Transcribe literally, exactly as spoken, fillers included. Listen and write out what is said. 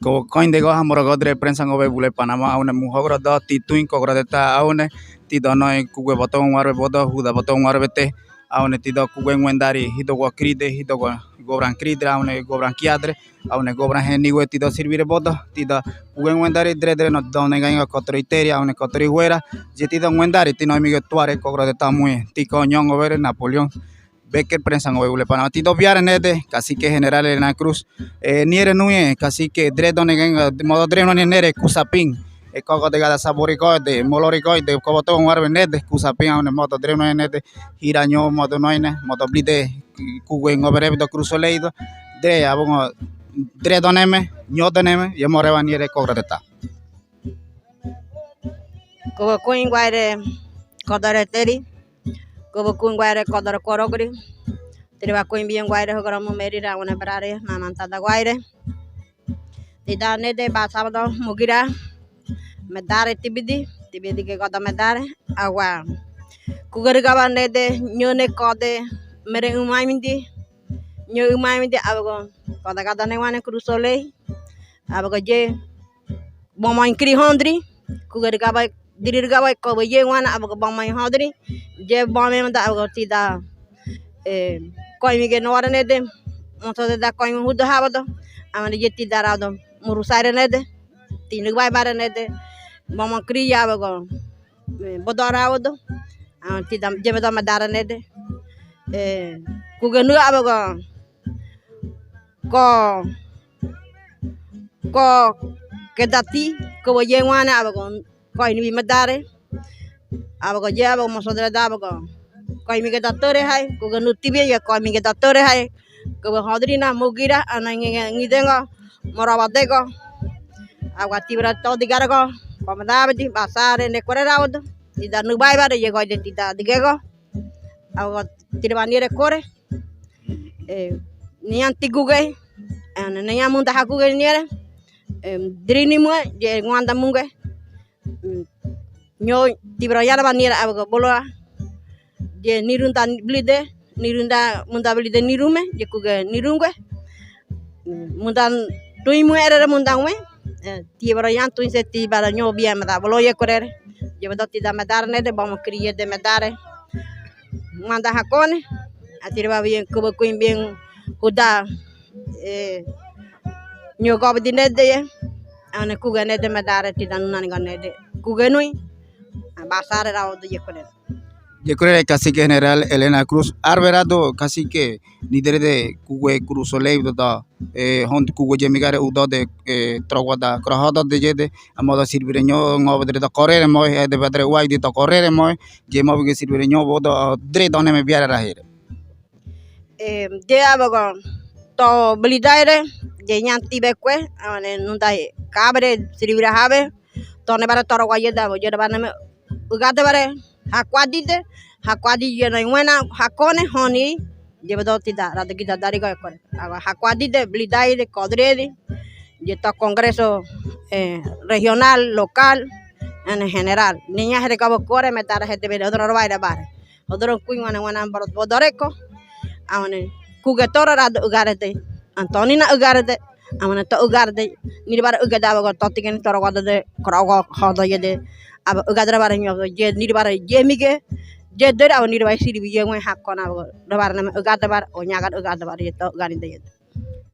Kowakoindegoha morogodre prensa ngobe bule Panamá, aune muhogrodo tituin kogrodetan aune, tido noin kugue botoun waro bodo, huda botoun waro bete, aune tido kugue nguendari, hido gua kride, hido gua gobran kridre, aune gobran kiadre, aune gobran heniwe tido sirvire bodo, tido kugue nguendari dredre no done gainga kotori teri, aune kotori huera, ye tido nguendari, tino emigo tuare kogrodetan mue, tiko ñongobere Napoleón Becker, prensa ngobe bule Panamá. Tido biare nede, cacique general Elena Cruz. Eh, niere nuye, cacique dredone gainga, modo dredone nere kusapin. Eh, kogo de gada saborigoide, molorigoide, koboto nguarbe nede, kusapin aune modo dredone nede, hira ño modo noine, modo blide, kugue ngoberebido Cruz Soléido, dre, abongo, dredoneme, ñodoneme, ye moreba niere kogrodetan. Kowakoin guaire kodoro teri, kowakoin guaire kodoro korogri, tiri wakoin bien guaire hogro mumeri ra aune brare, mamantada guaire. Tida nede ba sabado mugira, medare tibidi, tibidi ke kodo medare, agua. Kugarigaba nede, ñone kode, mere umai mindi, ño umai mindi, abago, koda kada ne wane Cruz Solei, abago ye, bomoin kri hondri, kugarigaba, diririgaba, kobo ye wana, abago bomoin hondri, ye bomoin manda, abago tida, eh, koimi ge nora nede, moto de da koimi hudo habado, amane ye tida rado, murusaire nede, tinu bai bare nede, bomoin kri ya abago, eh, bodora odo, ah, tida, ye medo medara nede, eh, kuge nu abago, ko, ko, kedati, kobo ye wana abago, koini bi medare, abago ye abago mosodre da abago, koimi ge datore hai, kuge nu tibie ye koimi ge datore hai, kobo hondri na mugira, ana ngi, ngi, ngidengo, morabadego, abago tibra to digarego, komedabedi, basare ne kore raodo, tida nu bai bare, ye goide tida digego, abago tiri ba niere kore, eh, nian tiguge, eh, nian munda hakuge niere, eh, drini mue, ye nguanda munge, mm, ño tibra yara ba niere abago boloa, ye nirunda blide, nirunda munda blide nirume, ye kuge nirungue, mm, munda tuin mue ere munda mue, eh, tibra yan tuin se tibra ño bien meda bolo ye korere, ye bedo tida medare nede, bomoin kri ye de medare, manda hakone, atiri ba bien, kowakoin bien, huda, eh, ño gobo di nede ye, ane kuge nede medare, tida nunani ga nede, kuge nui, basare rao de ye kore. Ye kore cacique general Elena Cruz, arberado cacique, nidere de kuge Cruz Solei do da, eh, hon kuge yemigare udo de, eh, trogoda, krohoda de yede, amodo sirvire ño, ngobedre da korere moe, eh, de bedre uai di da korere moe, ye mobi ge sirvire ño bodo, dredoneme biare rahere. Eh, ye abago, to blidaire, ye ñan tibe kue, amane nunda kabre, sirvire habe, tone bare toro gua ye da, ye da baneme, ugade bare, hakuadide, hakuadi ye no iwena, hakone, honi, ye bedo tida, rado gida dari gua kore. Abago hakuadide, blidaire, kodrede, ye to congreso, eh, regional, local, en general. Niña hede kabo kore, metara hede bede, odoro robaire bare. Odoro kui wana wana boro bodoreko. Awane kuge toro rado ugarede. Antonina ugarede. Awane to ugarede. Niri bare ugada abago to tigen toro gada de. Krogo hodo yede. Aba ugadra bare ño ye niri bare ye mige. Ye dere awane niri bare siri bi ye wen hakona abago. Ro bare name ugada bare. Oñaga ugada bare ye to ugani de ye.